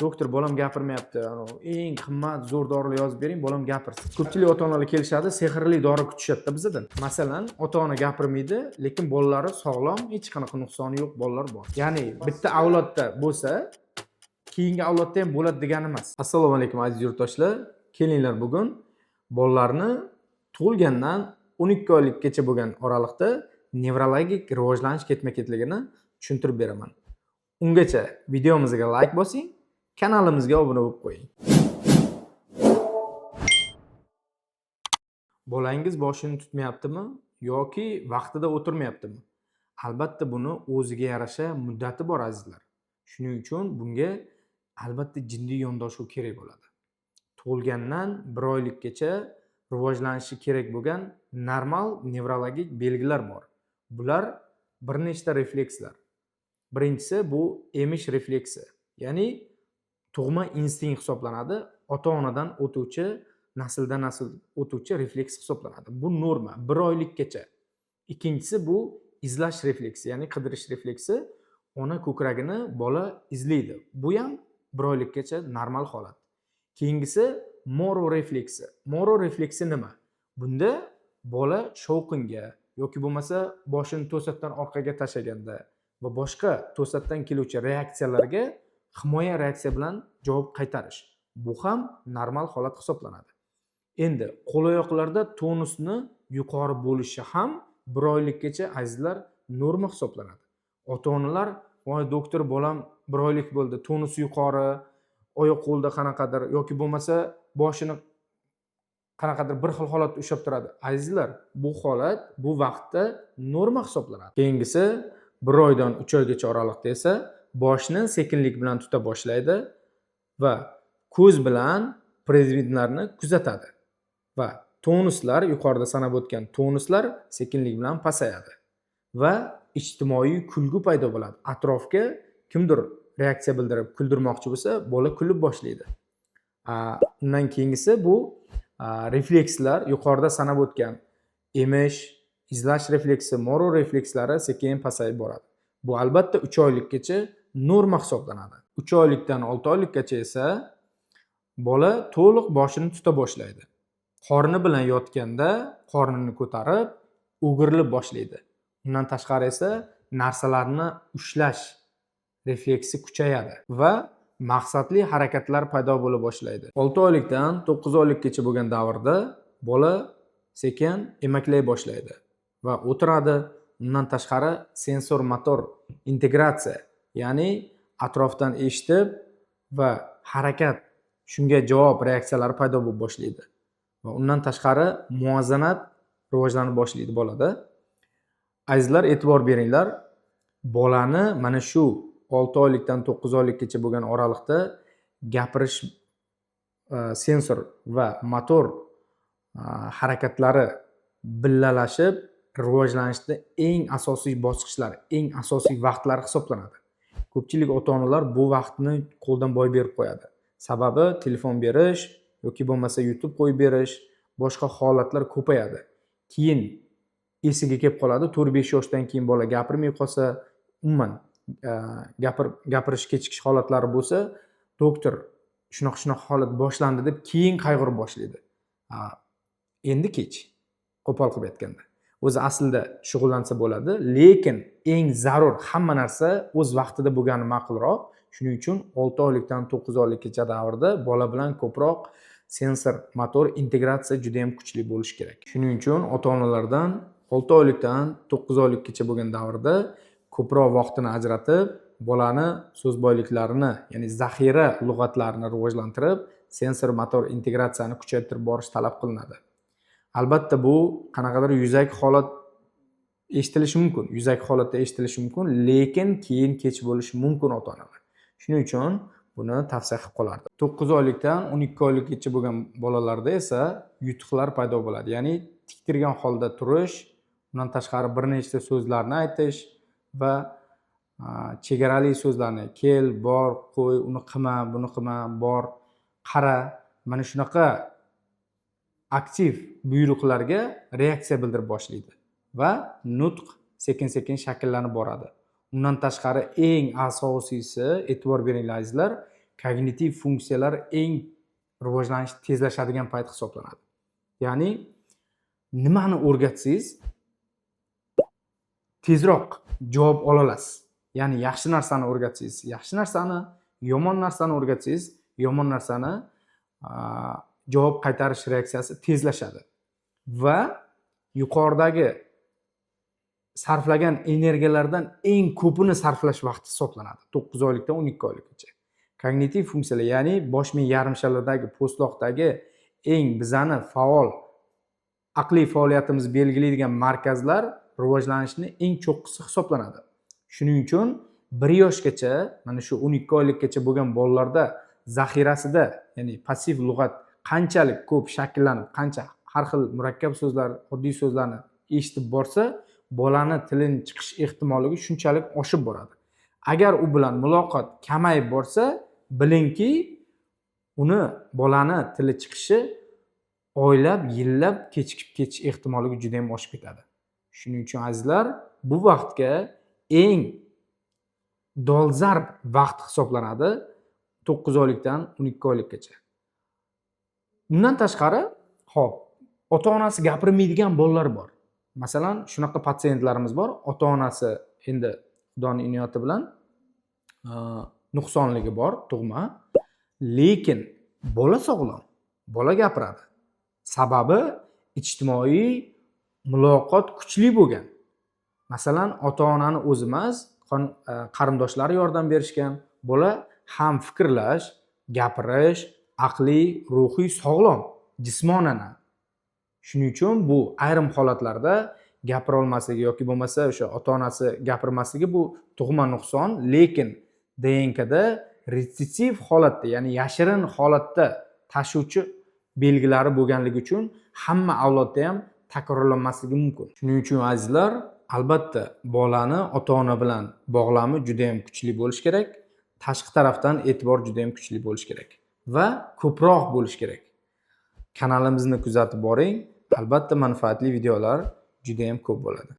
Doktor, bolam gapirmayapti. Eng qimmat zo'r dorilar yozib bering, bolam gapirsin. Ko'pchilik ota onalar kelishadi, sehrli dori kutishadida bizdan. Masalan, ota ona gapirmaydi, lekin bolalari sog'lom, hech qanaqa nuqsoni yo'q bolalar bor. Ya'ni bitta avlodda bo'lsa, keyingi avlodda ham bo'ladi degani emas. Assalomu alaykum, aziz yurtdoshlar. Kelinglar, bugun bolalarni tug'ilgandan 12 oylikgacha bo'lgan oraliqda nevrologik rivojlanish ketma-ketligini tushuntirib beraman. Ungacha videomizga layk bosing, kanalimizga obuna bo'lib qo'ying. Bolangiz boshini tutmayaptimi yoki vaqtida o'tirmayaptimi? Albatta, buni o'ziga yarasha muddati bor, azizlar. Shuning uchun bunga albatta jiddiy yondashuv kerak bo'ladi. Tug'ilgandan 1 oylikgacha rivojlanishi kerak bo'lgan normal nevrologik belgilar bor. Bular bir nechta reflekslar. Birinchisi bu emish refleksi, ya'ni tug'ma instinkt hisoblanadi. Ota-onadan o'tuvchi, nasldan nasl o'tuvchi refleks hisoblanadi. Bu norma 1 oylikgacha. Ikkinchisi bu izlash refleksi, ya'ni qidirish refleksi. Ona ko'kragini bola izlaydi. Bu ham 1 oylikgacha normal holat. Keyingisi Moro refleksi. Moro refleksi nima? Bunda bola shovqinga yoki bo'lmasa boshini to'satdan orqaga tashlaganda va boshqa to'satdan keluvchi reaksiyalarga himoya reaksiya bilan javob qaytarish. Bu ham normal holat hisoblanadi. Endi qo'l-oyoqlarda tonusni yuqori bo'lishi ham 1 oylikgacha, azizlar, norma hisoblanadi. Ota-onalar, voy doktor, bolam 1 oylik bo'ldi, tonusi yuqori, oyoq qo'lda qanaqadir yoki bo'lmasa boshini qanaqadir bir xil holatda ushlab turadi. Azizlar, bu holat bu vaqtda norma hisoblanadi. Keyingisi 1 oydan 3 oygacha oraliqda esa boshni sekinlik bilan tuta boshlaydi va ko'z bilan predmetlarni kuzatadi va tonuslar, yuqorida sanab o'tgan tonuslar sekinlik bilan pasayadi va ijtimoiy kulgu paydo bo'ladi. Atrofga kimdir reaksiya bildirib kuldirmoqchi bo'lsa, bola kulib boshlaydi. Undan keyingisi bu reflekslar, yuqorida sanab o'tgan emish, izlash refleksi, Moro reflekslari sekin pasayib boradi. Bu albatta 3 oylikgacha norma hisoblanadi. 3 oylikdan 6 oylikgacha esa bola to'liq boshini tuta boshlaydi. Qorni bilan yotganda qornini ko'tarib, o'girilib boshlaydi. Undan tashqari esa narsalarni ushlash refleksi kuchayadi va maqsadli harakatlar paydo bo'la boshlaydi. 6 oylikdan 9 oylikgacha bo'lgan davrda bola sekin emaklay boshlaydi va o'tiradi. Undan tashqari sensor motor integratsiya, ya'ni atrofdan eshitib va harakat, shunga javob reaksiyalari paydo bo'lib boshlaydi. Va undan tashqari muvozanat rivojlanib boshlaydi bolada. Azizlar, e'tibor beringlar. Bolani mana shu 6 oylikdan 9 oylikgacha bo'lgan oraliqda gapirish, sensor va motor harakatlari billalashib rivojlanishda eng asosiy bosqichlari, eng asosiy vaqtlari hisoblanadi. Ko'pchilik ota-onalar bu vaqtni qo'ldan boy berib qo'yadi. Sababi telefon berish yoki bo'lmasa YouTube qo'yib berish, boshqa holatlar ko'payadi. Keyin esiga kelib qoladi, 4-5 yoshdan keyin bola gapirmay qolsa, umuman gapirish kechikish holatlari bo'lsa, doktor shunaqa shunaqa holat boshlandi deb keyin qayg'urib boshlaydi. Endi kech, qo'pol qilib aytganda. O'zi aslida shug'ullansa bo'ladi, lekin eng zarur hamma narsa o'z vaqtida bo'lgani ma'qulroq. Shuning uchun 6 oylikdan 9 oylikgacha davrda bola bilan ko'proq sensor motor integratsiya juda ham kuchli bo'lishi kerak. Shuning uchun ota-onalardan 6 oylikdan 9 oylikgacha bo'lgan davrda ko'proq vaqtini ajratib, bolani so'z boyliklarini, ya'ni zaxira lug'atlarini rivojlantirib, sensor motor integratsiyani kuchaytirib borish talab qilinadi. Albatta bu qanaqadir yuzaki holat eshitilishi mumkin, yuzaki holatda eshitilishi mumkin, lekin keyin kech bo'lishi mumkin ota-onalar. Shuning uchun buni tavsiya qilib qolardim. 9 oylikdan 12 oylikgacha bo'lgan bolalarda esa yutuqlar paydo bo'ladi. Ya'ni tik turgan holda turish, undan tashqari bir nechta so'zlarni aytish va chegarali so'zlarni kel, bor, qo'y, uni qilma, buni qilma, bor, qara, mana shunaqa aktiv buyruqlarga reaksiya bildirib boshlaydi va nutq sekin-sekin shakllanib boradi. Undan tashqari eng asosiysi, e'tibor beringlar azizlar, Kognitiv funksiyalar eng rivojlanish tezlashadigan payt hisoblanadi. Ya'ni nimani o'rgatsangiz, tezroq javob ola olasiz. Ya'ni yaxshi narsani o'rgatsangiz, yaxshi narsani, yomon narsani o'rgatsangiz, yomon narsani javob qaytarish reaksiyasi tezlashadi va yuqoridagi sarflagan energiyalardan eng ko'pini sarflash vaqti hisoblanadi 9 oylikdan 12 oylikgacha. Kognitiv funksiyalar, ya'ni bosh miy yarimshalardagi, po'stloqdagi eng bizani faol aqliy faoliyatimizni belgilaydigan markazlar rivojlanishni eng cho'qqisi hisoblanadi. Shuning uchun 1 yoshgacha, mana shu 12 oylikgacha bo'lgan bolalarda zaxirasida, ya'ni passiv lug'at qanchalik ko'p shakllanib, qancha har xil murakkab so'zlar, oddiy so'zlarni eshitib borsa, bolani tilini chiqish ehtimolligi shunchalik oshib boradi. Agar u bilan muloqot kamayib borsa, bilingki, uni, bolani tili chiqishi oylab, yillab kechikib ketish ehtimolligi juda yam oshib ketadi. Shuning uchun, azizlar, bu vaqtga eng dolzarb vaqt hisoblanadi 9 oylikdan 12 oylikgacha. Undan tashqari, ho'p, ota onasi gapirmaydigan bolalar bor. Masalan, shunaqa patsientlarimiz bor, ota onasi endi Xudoni inoyati bilan nuqsonligi bor tug'ma, lekin bola sog'lom, bola gapiradi. Sababi ijtimoiy muloqot kuchli bo'lgan. Masalan, ota onani o'zi emas, qarindoshlari yordam berishgan. Bola ham fikrlash, gapirish, aqliy, ruhiy sog'lom, jismonan ham. Shuning uchun bu ayrim holatlarda gapirolmasligi yoki bo'lmasa o'sha ota onasi gapirmasligi, bu tug'ma nuqson, lekin DNKda retsessiv holatda, ya'ni yashirin holatda tashuvchi belgilari bo'lganligi uchun hamma avlodda ham takrorlanmasligi mumkin. Shuning uchun, azizlar, albatta bolani ota ona bilan bog'lami juda yam kuchli bo'lishi kerak, tashqi tarafdan e'tibor juda yam kuchli bo'lishi kerak va ko'proq bo'lishi kerak. Kanalimizni kuzatib boring, albatta manfaatli videolar juda yam ko'p bo'ladi.